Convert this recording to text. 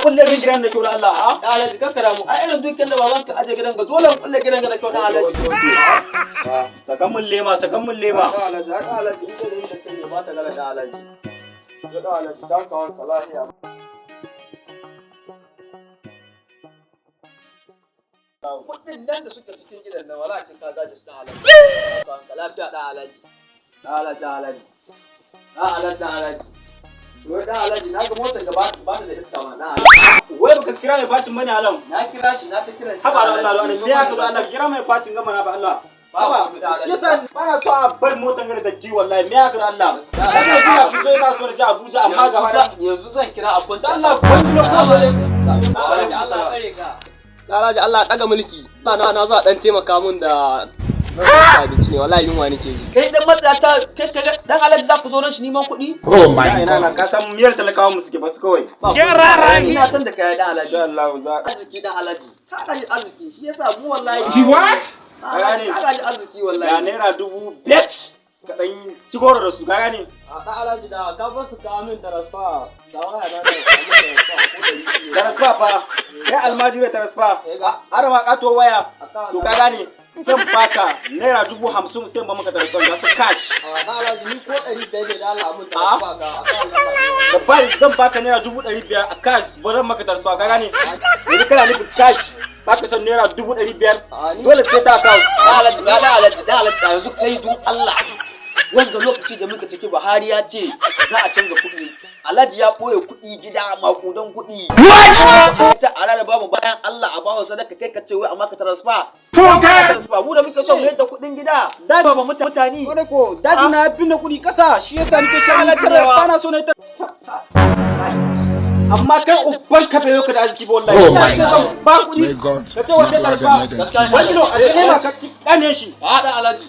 Kulle min gidan da kyau da Allah a. Dan Alhaji, kakka damu. Ai irin dukiyar da baban ka aje gidan ga, dole in kulle gidan ga da kyau, dan Alhaji. Sakan mun lema, sakan mun lema. Dan Alhaji, dan Alhaji, in da inda kai ne ba ta gala, dan Alhaji. Ya dan Alhaji, ta kawo ka lafiya. Kuɗin nan da suke cikin gidan nan, wala sai ka gaji su, dan Alhaji. Ka lafiya, dan Alhaji. Dan Alhaji, dan Alhaji. Dan Alhaji, dan Alhaji. Wai dan Alhaji, na ga motar gaba ba ta da iska ma, dan Alhaji. Wai baka kira mai facin bane, alam? Na kira shi, na ta kira shi. Haba da Allah, Allah me haka? Da Allah kira mai facin gama na ba Allah. Haba, shi yasa ba na so a bar motar gare da ji wallahi. Me haka da Allah? Kana zuwa ki zo, ina so na je Abuja amma gaba da Yanzu zan kira a kwanta. Da Allah kwangilo ko ba. Alhaji, Allah tsare ka. Alhaji, Allah daga mulki. Na na zo a dan taimaka mun da abinci ne, wallahi yunwa nake ji. Kai dan matsayata, kai ka dan Alhaji za ku zo nan shi neman kuɗi? Oh my Ina na God. ka san miyar talakawa mu suke basu kawai. Ina san da kai, dan Alhaji. Insha Allah za Arziki, dan Alhaji. Ka gaji arziki, shi yasa mu wallahi. She what? Ka gaji arziki Ga wallahi. ₦5,000 ka dan ci goro da su, ka gane? A dan Alhaji, da ka ba su kawo min transfer da waya na da kawo. Transfer fa, kai almajiri, transfer har ma kato waya. To ka gane, zan baka ₦50,000 sai ba maka transfer, ga su cash. A dan Alhaji, ni ko 500 ne, da Allah mun transfer ga akan Da ba zan baka ₦500,000 a cash ba zan maka transfer, ka gane? Yanzu kana nufin cash baka son ₦500,000, dole sai ta account. Dan Alhaji, dan Alhaji, dan Alhaji, yanzu kai dun Allah. Wanda lokaci da muka ciki, Buhari ya ce za a canza kuɗi. Alhaji ya ɓoye kuɗi gida, maƙudan kuɗi. What? Ta a rarraba mu bayan Allah a bawa sadaka, kai ka ce wai amma ka transfer. Transfer mu da muke son mu yadda kuɗin gida. Da ba mutane. Kore ko daji na binne kuɗi kasa, shi yasa nake son Alhaji kada yawa. bana so na ta, amma kai uban ka bai ka da arziki ba wallahi. Oh Ina my ce zan God. ba kuɗi May God ka ce wata not transfer. allow them. Wani no a ce ne ma ka ci kane shi. A dan Alhaji.